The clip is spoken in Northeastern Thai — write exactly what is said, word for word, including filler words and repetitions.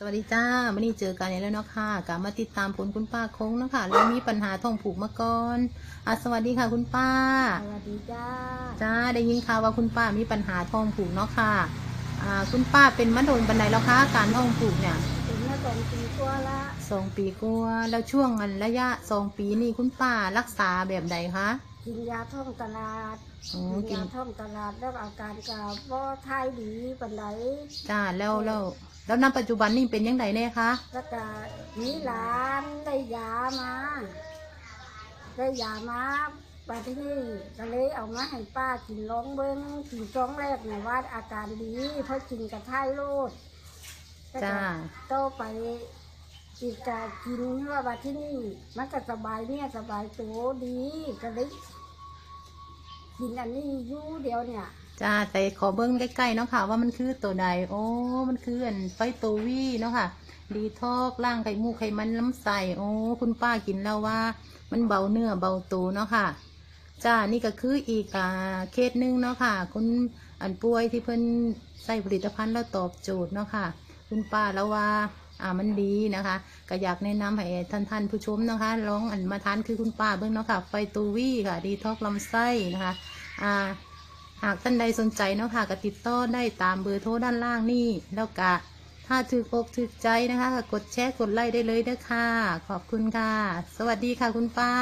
สวัสดีจ้า มื้อนี้เจอกันอีกแล้วเนาะค่ะ ก็มาติดตามผลคุณป้าคงเนาะค่ะ แล้วมีปัญหาท้องผูกมาก่อน อ่ะ สวัสดีค่ะคุณป้า สวัสดีจ้า จ้า ได้ยินข่าวว่าคุณป้ามีปัญหาท้องผูกเนาะค่ะ อ่า คุณป้าเป็นมาโดนปานใดแล้วคะ อาการท้องผูกเนี่ย เป็นมาสองปีกว่าละ สองปีกว่า แล้วช่วงอันระยะสองปีนี่คุณป้ารักษาแบบใดคะ กินยาท้องตลาด อ๋อ กิน กิน ยาท้องตลาด แล้วอาการก็บ่ถ่ายดีปานใด จ้า แล้ว เออ แล้ว แล้วณปัจจุบันนี่เป็นจั่งใดแน่คะ แล้วก็มีหลานได้ยามา ได้ยามา บัดทีนี้ก็เลยเอามาให้ป้ากินลองเบิ่ง กินซองแรกเนี่ยว่าอาการดี พอกินก็ถ่ายโลด แล้วก็ จ้า ต่อไปอีกก็กิน ว่าบัดทีนี้มันก็สบายเนื้อสบายตัวดี ก็เลย กินอันนี้อยู่เดี๋ยวเนี่ย จ้า แต่ขอเบิ่งใกล้ๆเนาะค่ะ ว่ามันคือตัวใด โอ้ มันคืออันไฟโตวีเนาะค่ะ ดีท็อกล้างไขมูกไขมันลำไส้ โอ้ คุณป้ากินแล้วว่ามันเบาเนื้อเบาตัวเนาะค่ะ จ้า นี่ก็คืออีก อ่า เคสหนึ่งเนาะค่ะ คุณอันป่วยที่เพิ่นใช้ผลิตภัณฑ์แล้วตอบโจทย์เนาะค่ะ คุณป้าแล้วว่า อ่า มันดีนะคะ ก็อยากแนะนำให้ท่านๆผู้ชมนะคะ ลองอันมาทานคือคุณป้าเบิ่งเนาะค่ะ ไฟโตวีค่ะ ดีท็อกลำไส้นะคะ อ่า หากท่านใดสนใจเนาะค่ะ ก็ติดต่อได้ตามเบอร์โทรด้านล่างนี่ แล้วก็ถ้าถืกอกถืกใจนะคะ ก็กดแชร์กดไลค์ได้เลยเด้อค่ะ ขอบคุณค่ะ สวัสดีค่ะคุณป้า